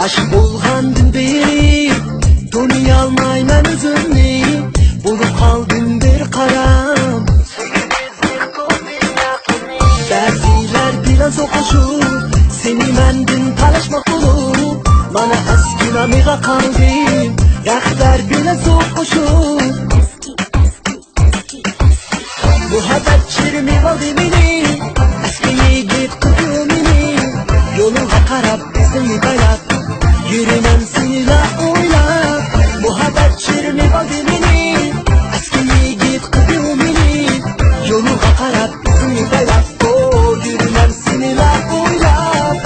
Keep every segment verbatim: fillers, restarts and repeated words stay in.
ئاشىق بولغاندىن بېرى تونۇيالمايمەن ئۆزۈمنى، بولۇپ قالدىم بىر قارام. بەزىلەر بىلەن سوقۇشۇپ، سېنى مەندىن تالاشماق بولۇپ، مانا ئەسكى نامىغا قالدىم، رەھبەر بىلەن سوقۇشۇپ. مۇھەببەت چىرمىۋالدى مېنى، ئەسكى يىگىت قىلدى مېنى. يولۇڭغا قاراپ ئىزىڭنى بايلاپ، يۈرىمەن سېنىلا ئويلاپ. مۇھەببەت چىرمىۋالدى مېنى، ئەسكى يىگىت قىلدى مېنى. يولۇڭغا قاراپ ئىزىڭنى بايلاپ، ئو، يۈرىمەن سېنىلا ئويلاپ.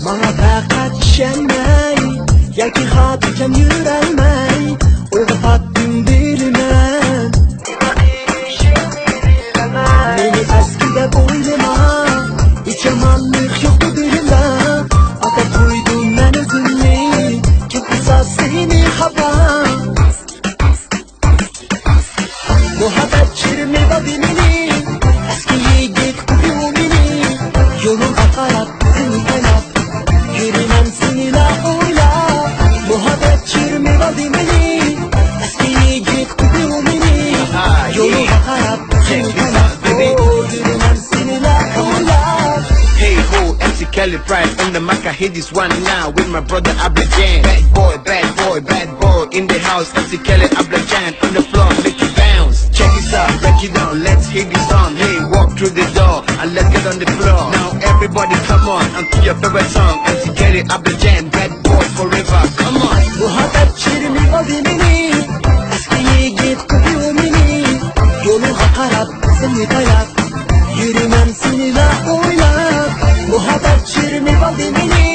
ماڭا پەقەت ئىشەنمەي ياكى خاتىرجەم يۈرەلمەي، ئويغا پاتتىم بىلىمەن. مېنى ئەسكى دەپ ئويلىما، ھېچ يامانلىق يوق بۇ دىلىمدا. ئاتاپ قويدۇم مەن ئۆزۈمنى، كىم قىلسا سېنى خاپا. مۇھەببەت چىرمىۋالدى مېنى، ئەسكى يىگىت قىلدى مېنى. يولۇڭغا قاراپ، سېنى ئايلاپ، يۈرىمەن سېنىلا ئويلاپ. مۇھەببەت چىرمىۋالدى مېنى، ئەسكى يىگىت قىلدى مېنى. يولۇڭغا قاراپ، سېنى ئايلاپ، ئو، يۈرىمەن سېنىلا ئويلاپ. Hey ho, M C Kelly Pride in the mic, I hit this one now with my brother Abla Jan. Bad boy, bad boy, bad boy in the house, M C Kelly Abla Jan on the floor, make it bounce. Check this out, break it down, let's hit this song. Hey, walk through the door and let's get on the floor. Now everybody come on, onto your favorite song, M C Kelly Abla Jan, bad boy forever, come on. مۇھەببەت چىرمىۋالدى مېنى، ئەسكى يىگىت قىلدى مېنى. يولۇڭغا قاراپ، ئىزىڭنى تايلاپ، يۈرىمەن سېنىلا ئويلاپ. مۇھەببەت چىرمىۋالدى مېنى،